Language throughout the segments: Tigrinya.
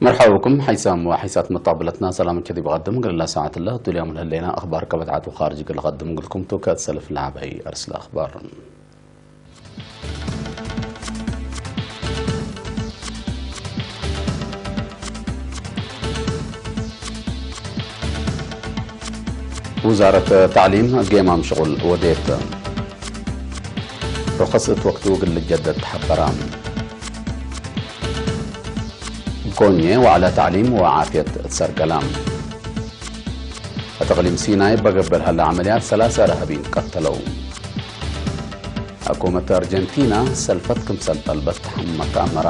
መርሓባ ብኩም ሓይሳም ወሓይሳት መጣበለትና ሰላም ከዲ በቐድም ግላ ሰዓት ለ ዱልያም ለህሌና ኣኽባር ከበትዓት ወኻርጅ ግል ቐድም ግልኩም ቱከት ሰልፍ ለዓባይ ኣርስለ ኣኽባር። ውዛረት ታዕሊም ጌማም ሽቑል ወዴት ርኸስ እት ወቅቱ ግል ጀደድ ተሓበራ። ጎኘ ዋዕላ ታዕሊም ወዓፍየት እትሰርገላ። እትቕሊም ሲናይ በገበል ሃላ ዓመልያት ሰላሳ ረሃቢን ቀተለው። ሕኩመት ኣርጀንቲና ሰልፈት ክምሰል ጠልበት ተሓመካ ኣመራ።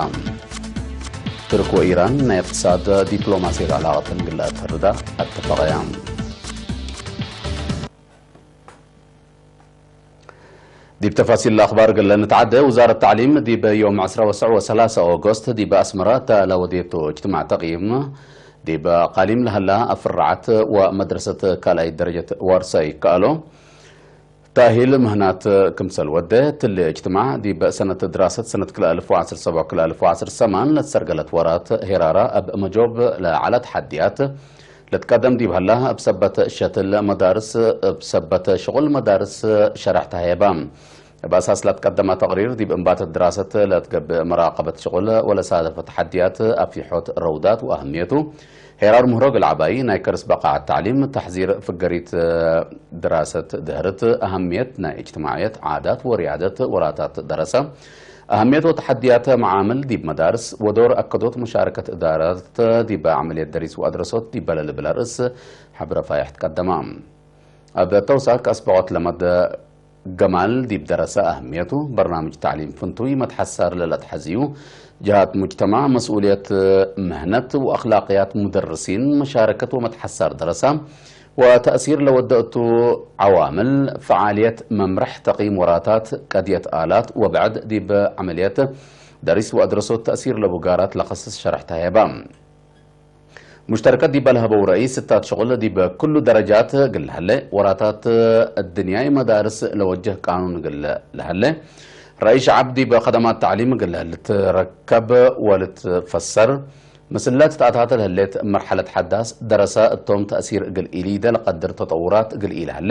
ትርክ ወኢራን ናይ እቅትሳድ ዲፕሎማሲ ዕላቐተን ግላኣት ርዳ ኣተፈቐያ። ዲብ ተፋሲል ኣኽባር ገለ ንትዓደ፣ ውዛረት ታዕሊም ዲብ ዮም ዕስራ ወሰዕ ወሰላሳ ኦጎስት ዲብ ኣስመራ እታ ለወዴቶ እጅትማዕ ተቕይም፣ ዲብ ቃሊም ለሃላ ኣፍራዓት ወመድረሰት ካልኣይ ደረጀት ዋርሳይ ይከኣሎ። ታሂል ምህናት ክምሰል ወደ፣ ትል እጅትማዕ ዲብ ሰነት ድራሰት ሰነት ክልኣልፍ ወዓስር ሰብዓ ክልኣልፍ ወዓስር ሰማን ለትሰርገለት ወራት ሄራራ ኣብ መጆብ ለዓላት ሓድያት፣ ለትቀደም ዲብ ሃላ እብ ሰበት ሸትል መዳርስ እብ ሰበት ሽቑል መዳርስ ሸረሕ ተሃየባ። እብ ኣሳስ ለትቀደማ ተቕሪር ዲብ እምባተት ድራሰት ለትገብእ መራቀበት ሽቑል ወለሳደፈ ተሓድያት ኣፊሖት ረውዳት ወኣህምየቱ ሄራር ምህሮ ግልዓባይ ናይ ከርስ በቃዓት ታዕሊም ተሕዚር ፍገሪት ድራሰት ድህርት ኣህምየት ናይ እጅትማዕየት ዓዳት ወሪያደት ወራታት ደረሰ ኣህምየት ወተሓድያት መዓምል ዲብ መዳርስ ወዶር ኣከዶት መሻረከት እዳራት ዲብ ዓመልየት ደሪስ ወኣድረሶት ዲብ በለል ብለርእስ ሓብረ ፋያሕ ትቀደማ። ኣብ ተውሳክ ኣስበቆት ለመድ ገማል ዲብ ደረሰ ኣህምየቱ በርናምጅ ታዕሊም ፍንቱይ መትሓሳር ለለትሐዝዩ ጅሃት ሙጅተማዕ መስኡልየት ምህነት ወኣኽላቅያት ሙደርሲን መሻረከት ወመትሓሳር ደረሳ ወተእሲር ለወደእቱ ዓዋምል ፈዓልየት መምርሕ ተቂም ወራታት ቀድየት ኣላት ወብዕድ ዲብ ዓመልየት ደሪስ ወኣድረሶት ተእሲር ለቡ ጋራት ለኸስስ ሸረሕታ ሄባ። ሙሽተርከት ዲበ ለሀበው ረኢስ እታት ሽቁል ዲበ ክሉ ደረጃት ግልሀለ ወራታት እድንያይ መዳርስ ለወጀህ ቃኑን ግለ ለሀለ ረኢስ ሸዓብ ዲበ ከደማት ታዕሊም ግለ ልትረከብ ወልትፈሰር ምስለ ትትኣታተ ለህሌት መርሐለት ሐዳስ ደረሰ እቶም ተእሲር እግል ኢሊደ ለቀድር ተጠውራት እግል ኢለሀለ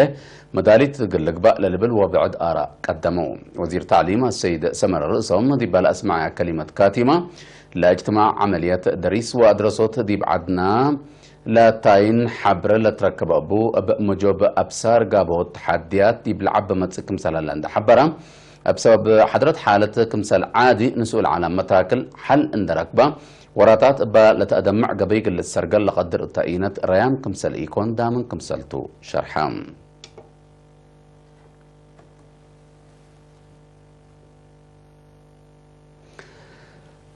መዳሊት እግል ልግባእ ለልብል ወብዕድ ኣራ ቀደመው። ወዚር ታዕሊም አሰይድ ሰመረ ርእሶም ዲበ ለአስመዐያ ከሊመት ካቲማ ለእጅትማዕ ዐመልየት ደሪስ ወአድረሶት ዲብ ዐድና ለታይን ሐብረ ለትረከበ እቡ፣ እብ መጆብ አብሳር ጋብሆት ተሓድያት ዲብ ለዐበ መጽእ ክምሰል ሀለ እንደ ሐበረ፣ እብ ሰበብ ሐድረት ሓለት ክምሰል ዓዲ ንስኡል ዐላ መታክል ሐል እንደ ረክበ፣ ወራታት እባ ለተአደምዕ ገበይ ግልጽ ሰርገል ለቀድር እተ ኢነት ረያም ክምሰል ኢኮን ዳምን ክምሰልቱ ሸርሐ።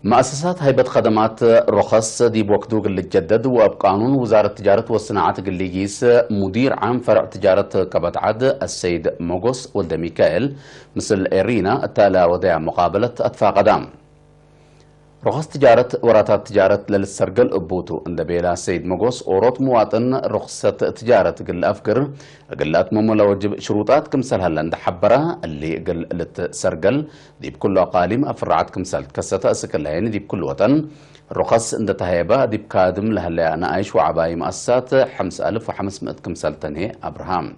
መአሰሳት ሃይበት ከደማት ሮኸስ ዲብ ወክዱ ግል ጀደድ ወእብ ቃኑን ውዛረት ትጃረት ወስናዓት ግል ጊስ ሙዲር ዓም ፈርዕ ትጃረት ከበትዓድ አሰይድ ሞጎስ ወልደ ሚካኤል ምስል ኤሪና እታ ለወደያ መቃበለት አትፋቀዳ። ሮኸስ ትጃረት ወራታት ትጃረት ለልሰርገል እቡቱ እንደ ቤላ ሰይድ መጎስ ኦሮት ሙዋጥን ሮኽሰት ትጃረት እግል አፍግር እግል አትመሞ ለወጅብ ሽሩጣት ክምሰል ሀለ እንደ ሐበረ እሊ እግል ልትሰርገል ዲብ ኩሉ አቃሊም አፍራዓት ክምሰል ትከሰተ እስክላይን ዲብ ኩሉ ወጠን ሮኸስ እንደ ተሀየበ ዲብ ካድም ለሀለያ ነአይሽ ወዐባይ መአሳት ሐምስ አልፍ ወሐምስ ምእት ክምሰል ተንሄ አብርሃም።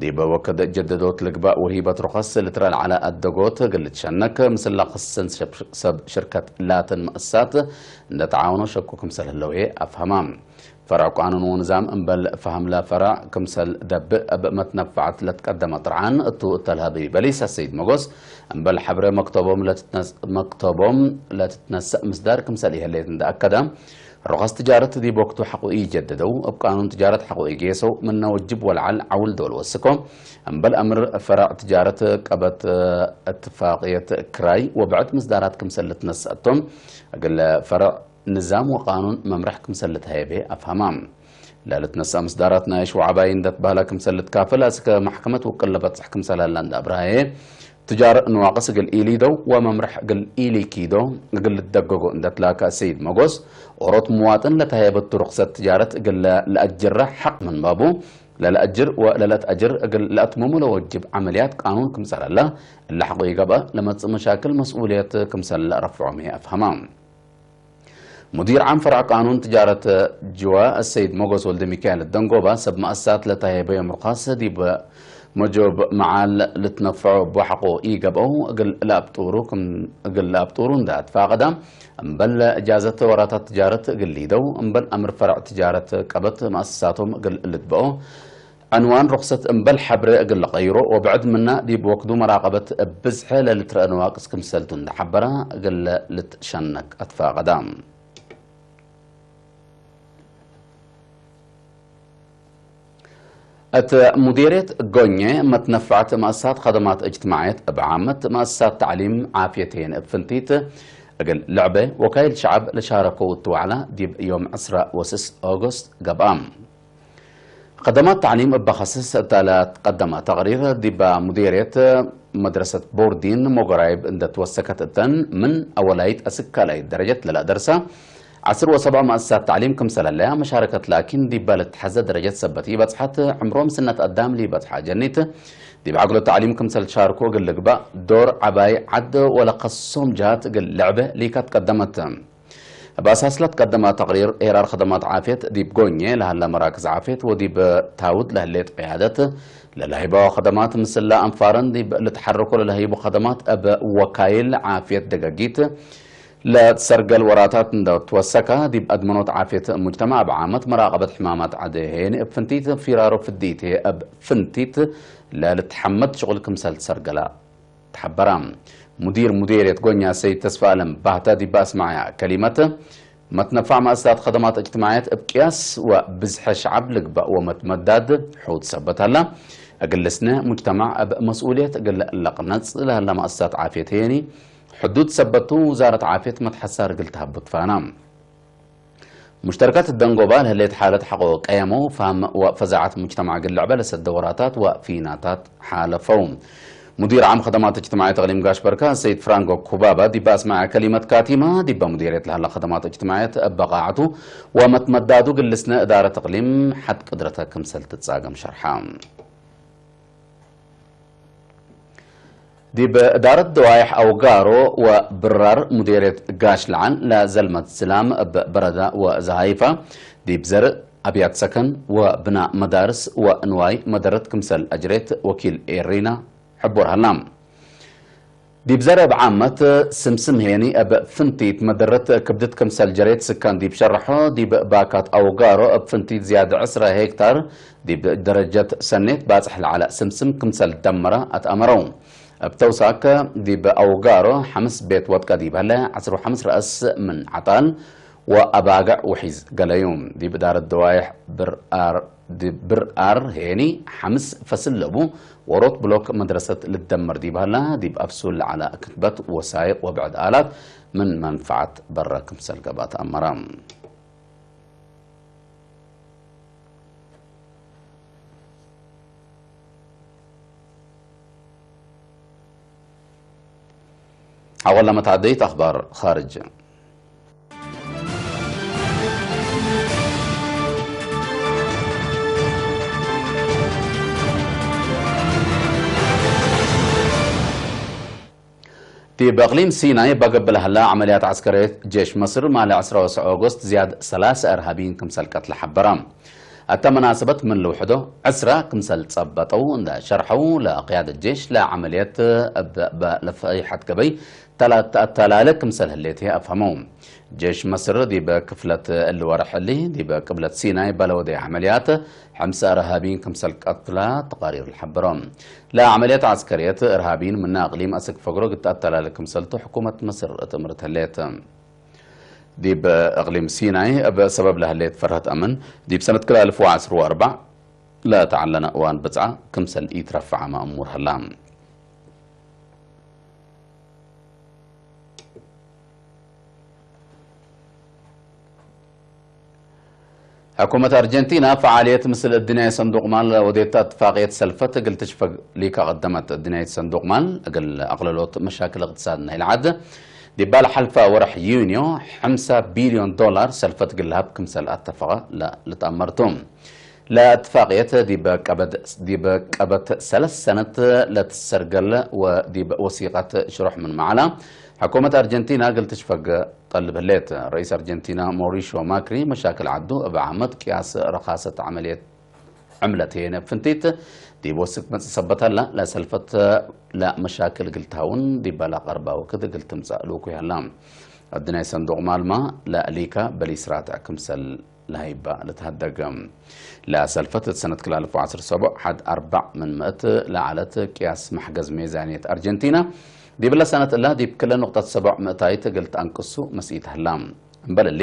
ዲበ ወክድ ጀደዶት ልግባእ ወሂበት ሩኸስ ልትረል ዐለ አደጎት እግል ልትሸነክ፣ ምስላ ክስን ሰብ ሽርከት ላትን መአሳት እንደ ተዓውኖ ሸኩ ክምሰል ህለው ህዬ አፍሀማ። ፈርዕ ቃኑን ወንዛም እምበል ፈሀምለ ፈርዕ ክምሰል ደብእ እብ መትነፈዐት ለትቀደመ ጥርዓን እቱ እተ ለሀበዩ በሊስ አሰይድ መጎስ፣ እምበል ሐብረ መክተቦም ለትትነስ-፣ መክተቦም ለትትነሰእ ምስዳር ክምሰል ኢሀሌት እንደ አከደ፣ ሩኸስ ትጃረት ዲብ ወቅቱ ሐቁ ኢጀደደው፣ እብ ቃኑን ትጃረት ሐቁ ኢጌሰው፣ ምነ ወጅብ ወለዓል ዐውል ዶል ወስኮ፣ እምበል አምር ፈረዕ ትጃረት ቀበት እትፋቅየት ክራይ ወብዕድ ምስዳራት ክምሰል ልትነሰአቶም፣ እግለ ፈረዕ ንዛም ወቃኑን መምርሕ ክምሰል ልትሀየቤ አፍሀማ። ለልትነሰአ ምስዳራት ናይ ሽውዓባይ እንደትበህለ ክምሰል ልትካፈል አስከ ማሕከመት ውቅል ለበጽሕ ክምሰል ሀላ እንደ አብርሃዬ፣ ትጃር ንዋቅስ እግል ኢሊዶ ወመምርሕ እግል ኢሊኪዶ እግል ልትደገጎ እንደትላካ ሰይድ መጎስ ኦሮት ሙዋጥን ለተሀየበቱ ርክሰት ትጃረት እግል ለአጅረ ሐቅ ምንባቡ ለለአጅር ወለለትአጅር እግል ለአትመሙ ለወጅብ ዐመልያት ቃኑን ክምሰለለ እለ ሐቆ ይገብአ ለመጽእ መሻክል መስኡልየት ክምሰል ለአረፍዖም የአፍሀማ። ሙዲር ዓም ፈርዕ ቃኑን ትጃረት ጅዋ ሰይድ ሞጎስ ወልደ ሚካኤል ደንጎባ ሰብ መኣሳት ለተሃየበዮም ርኻስ ዲብ መጆብ መዓል ልትነፍዖ ቧሕቆ ኢገብአው እግል ለአብጡሩ ክም እግል ለአብጡሩ እንዳ ትፋቀዳ እምበል እጃዘት ወራታት ትጃረት እግል ሊደው እምበል አምር ፈርዕ ትጃረት ቀበት መኣሳቶም እግል ልትበኦ ዕንዋን ሩኽሰት እምበል ሐብረ እግል ለቀይሮ ወብዕድ ምና ዲብ ወክዱ መራቀበት እብ ብዝሐ ለልትረአ ነዋቅስ ክምሰልቱ እንደሐበራ እግል ልትሸነክ አትፋቀዳ። እት ሙዲርየት ጎኘ መትነፋዕት መእሳት ኸደማት እጅትማዕየት እብ ዓመት መእሳት ተዕሊም ዓፍየቴን እብ ፍንቲት እግል ልዕበ ወካይል ሸዓብ ለሻረከው እትዋዕላ ዲብ ዮም ዕስራ ወስስ ኦጎስት ገብአ። ኸደማት ተዕሊም እባ ኸስስ እታ ለትቀደመ ተቅሪር ዲባ ሙዲርየት መድረሰት ቦርዲን ሞጎራይብ እንደ ትወሰከት እተን ምን አወላይት አስካላይት ደረጀት ለላ ደርሳ ዓስር ወሰብዓ መእሰሳት ተዕሊም ክምሰል ህለያ መሻረከት ላኪን ዲባ ልትሐዘ ደረጀት ሰበት ኢበጽሐት ዕምሮም ስነት አዳም ሊበጽሐ ጀኒት ዲብ ዐግሎ ተዕሊም ክምሰል ትሻርኮ እግል ልግባእ ዶር ዐባይ ዐድ ወለከሶም ጀሃት እግል ልዕበ ሊካ ትቀደመት። እብ አሳስ ለትቀደመ ተቅሪር፣ ሄራር ከደማት ዓፍየት ዲብ ጎኘ ለሀለ መራክዝ ዓፍየት ወዲብ ታውድ ለህሌት ዕያደት ለለህይበ ከደማት ምስለ አንፋረን ዲብ ልትሐረኮ ለለህይቡ ከደማት እብ ወካይል ዓፍየት ደገጊት ለትሰርገል ወራታት እንደ ትወሰከ፣ ዲብ አድመኖት ዓፍየት ሙጅተማዕ እብ ዓመት መራቀበት ሕማማት ዐደ ሄኒ እብ ፍንቲት ፊራሮ ፍዲቴ እብ ፍንቲት ለልትሐመድ ሽቁል ክምሰል ትሰርገላ ተሐበራ። ሙዲር ሙዴርየት ጎኛ ሰይድ ተስፋ አለም ባህታ ዲባ አስማዕያ ከሊመት፣ መትነፋዕ መእሰሳት ከደማት እጅትማዕየት እብ ቅያስ ወብዝሐ ሸዓብ ልግባእ ወመትመዳድ ሑት ሰበት ሀላ፣ እግል ልስነ ሙጅተማዕ እብ መስኡልየት እግል ለቅነጽ ለሀላ መእሰሳት ዓፍየት ሄኒ፣ ሕዱድ ሰበቱ ውዛረት ዓፍየት መትሐሳር እግል ተሀቡ ትፋና። ሙሽተርከት ደንጎባ ለህሌት ሓለት ሐቆ ቀየመው ፋም ወፈዛዓት ሙጅተማዕ እግል ልዕበ ለሰደ ወራታት ወፊናታት ሓለፈው። ሙዲር ዓም ከደማት እጅትማዕየት እቅሊም ጋሽ በርካ ሰይድ ፍራንጎ ኩባባ ዲባ አስማዐ ከሊመት ካቲማ፣ ዲባ ሙዲርየት ለሀላ ከደማት እጅትማዕየት እበ ቃዕቱ ወመትመዳዱ ግልስነ እዳረት እቅሊም ሐድ ቅድረተ ክምሰል ትጻገም ሸርሓ። ዲብ እዳረት ደዋይሕ አውጋሮ ወብራር ሙዴርየት ጋሽ ለዓል ለዘልመት ዝላም እብ በረዳ ወዘሃይፋ ዲብ ዘርእ አብያት ሰከን ወብና መዳርስ ወንዋይ መደረት ክምሰል አጅሬት ወኪል ኤሪና ሕቡር ሀላ። ዲብ ዘርእ እብ ዓመት ስምስም ሄኒ እብ ፍንቲት መደረት ክብድት ክምሰል ጀሬት ስካን ዲብ ሸርሖ፣ ዲብ ባካት አውጋሮ እብ ፍንቲት ዝያድ ዕስራ ሄክታር ዲብ ደረጀት ሰኔት ባጽሕ ለዓለ ስምስም ክምሰል ደመረ አትአመረው። እብ ተውሳክ ዲብ አውጋሮ ሐምስ ቤት ወጥቀ ዲብ ሀለ ዐስር ወሐምስ ረአስ ምን ዐጣል ወአባግዕ ውሒዝ ገለዩ። ዲብ እዳረት ደዋይሕ ብር አር ዲብ ብር አር ሄኒ ሐምስ ፈስል ለቡ ወሮት ብሎክ መድረሰት ልደመር ዲብ ሀላ፣ ዲብ አፍሱል ለዐለ ክትበት ወሳይቅ ወብዕድ አላት ምን መንፈዓት በረ ክምሰል ገብአ ተአመረ። ሐቆላ መትዓደይት አኽባር ኻርጅ። ዲብ እቅሊም ሲናይ በገብእ ለሀላ ዐመልያት ዐስከርየት ጄሽ መስር ማለ ዕስራ ወሰዕ ኦጎስት ዝያድ ሰላሰ እርሃቢይን ክምሰል ቀትለ ሐበራ። እተ መናሰበት ምን ልውሕዶ ዕስራ ክምሰል ጸበጠው እንደ ሸርሐው፣ ለቅያደት ጄሽ ለዐመልየት እብ ለፈይሐት ገበይ ተላ-፣ ተአተላለ ክምሰል ህሌት አፍሀመው። ጄሽ መስር ዲብ ክፍለት እሊ ወርሕ እሊ ዲብ ቅብለት ሲናይ በለወደየ ዐመልያት ሐምሳ እርሃቢን ክምሰል ቀትላ ተቃሪር ለሐበሮ። ለዐመልያት ዐስከርየት እርሃቢን ምነ እቅሊም አሰግፈግሮ ግት አተላለ ክምሰልቱ ሕኩመት መስር ትእምርት ህሌት። ዲብ እቅሊም ሲናይ እብ ሰበብ ለህሌት ፈርሀት አምን ዲብ ሰነት ክልተ አልፍ ወዐስር ወአርባዕ ለተዐለነ እዋን ብጽዓ ክምሰል ኢትረፈዐ መእሙር ሀላ። ሕኩመት ኣርጀንቲና ፈዓልየት ምስል እድናይ ሰንዱቕ ማል ወዴታ እትፋቕየት ሰልፈት እግል ትሽፈግ ሊካ ቀደመት። እድናይ ሰንዱቕ ማል እግል ኣቕለሎት መሻክል እቕትሳድ ናይ ልዓድ ዲባል ሓልፋ ወርሕ ዩኒዮ ሓምሳ ቢልዮን ዶላር ሰልፈት ግልሃብ ክምሰል ኣተፈቐ ልትኣመርቱ። ለእትፋቕየት ዲበ ቀበት ሰለስ ሰነት ለትሰርገል ወዲበ ወሲቐት ሽሩሕ ምን መዓላ ሕኩመት ኣርጀንቲና እግል ትሽፈግ ጠልብ ህሌት። ረኢስ ኣርጀንቲና ሞሪሾ ማክሪ መሻክል ዓዱ እብ ዓመት ቅያስ ረኻሰት ዓመልየት ዕምለት የነ ፍንቲት ዲብ ወስክ መጽእ ሰበተላ ለሰልፈት ለመሻክል ግልታውን ዲበላ ቀርባዊ ክድ ግልትምጻእ ልኩ ያላ። ኣድናይ ሰንዱቕ ማልማ ለሊካ በሊስራትዕ ክምሰል ለሃይባ ለተሃደገ። ለሰልፈት ሰነት ክላልፎ ዓስር ሰቡዕ ሓድ ኣርባዕ ምን ምእት ለዓለት ቅያስ ማሕገዝ ሜዛንየት ኣርጀንቲና ዲብለ ሰነት እላ ዲብ ክለ ንቁጠት ሰቡዕ ምእታይት እግል ተኣንቅሱ መስኢት ህላ። እምበልሊ፣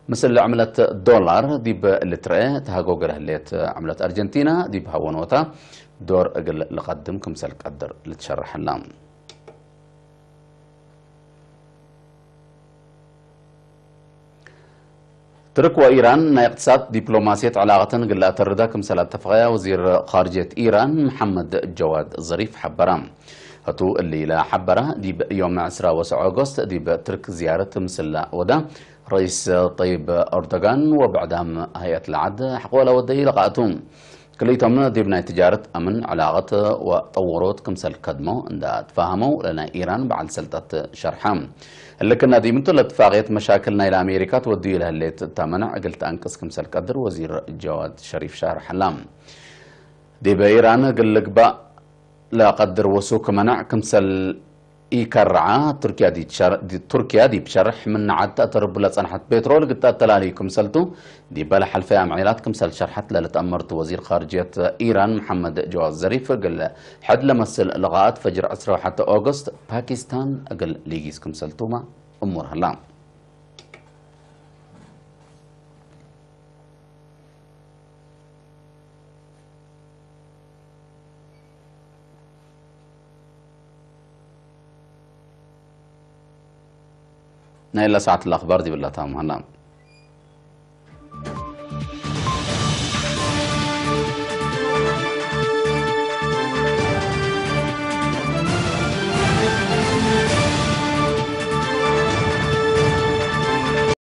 ምስል ዕምለት ዶላር ዲብ ልትረአ ተሃጎገ ለህሌት ዕምለት ኣርጀንቲና ዲብ ሃወኖታ ዶር እግል ልቐድም ክምሰል ቀድር ልትሸርሐላ። ትርክ ወኢራን ናይ እቅትሳድ ዲፕሎማሲየት ዕላቐተን ግላ ተርዳ ክምሰል ኣተፈቐያ ወዚር ኻርጀት ኢራን መሓመድ ጀዋድ ዘሪፍ ሓበራ። እቱ እሊ ኢላ ሓበራ ዲብ ዮም ዕስራ ወሰ ኦገስት ዲብ ትርክ ዝያረት ምስላ ወዳ ረኢስ ጠይብ ኦርዶጋን ወብዕዳም ሃይኣት ልዓድ ሓቆላ ወደይ ለቓእቱ። ክልኢቶም ዲብ ናይ ትጃረት ኣምን ዕላቐት ወጠውሮት ክምሰል ከድሞ እንዳ ትፋሃመው ለናይ ኢራን በዓል ሰልጣት ሸርሓ። እልክና ዲምንቱ ለትፋቕየት መሻክል ናይ ለኣሜሪካ ትወድዩ ለህሌት እታ መናዕ እግል ተኣንቅስ ክምሰል ቀድር ወዚር ጀዋድ ሸሪፍ ሻርሐላ። ዲበ ኢራን እግል ልግባእ ለቀድር ወሱክ መናዕ ክምሰል ኢከረዓ ቱርኪያ ዲብ ሸር-፣ ዲ-፣ ቱርኪያ ዲብ ሸርሕ ምናዓት ተእተርቡ ለጸንሐት ፔትሮል ግጣት ተላልዩ ክምሰልቱ ዲበ ለሐልፈ ኣምዒላት ክምሰል ሸርሐት ለልትኣመርቱ ወዚር ኻርጅየት ኢራን መሐመድ ጀዋድ ዘሪፍ እግል ሕድ ለመስል ልቓኣት ፈጅር ዕስራ ወሓደ ኦገስት ፓኪስታን እግል ሊጊስ ክምሰልቱማ እሙር ህላ። ናይ ላ ሰዓት ለኣኽባር ዲብላ ታምሃና።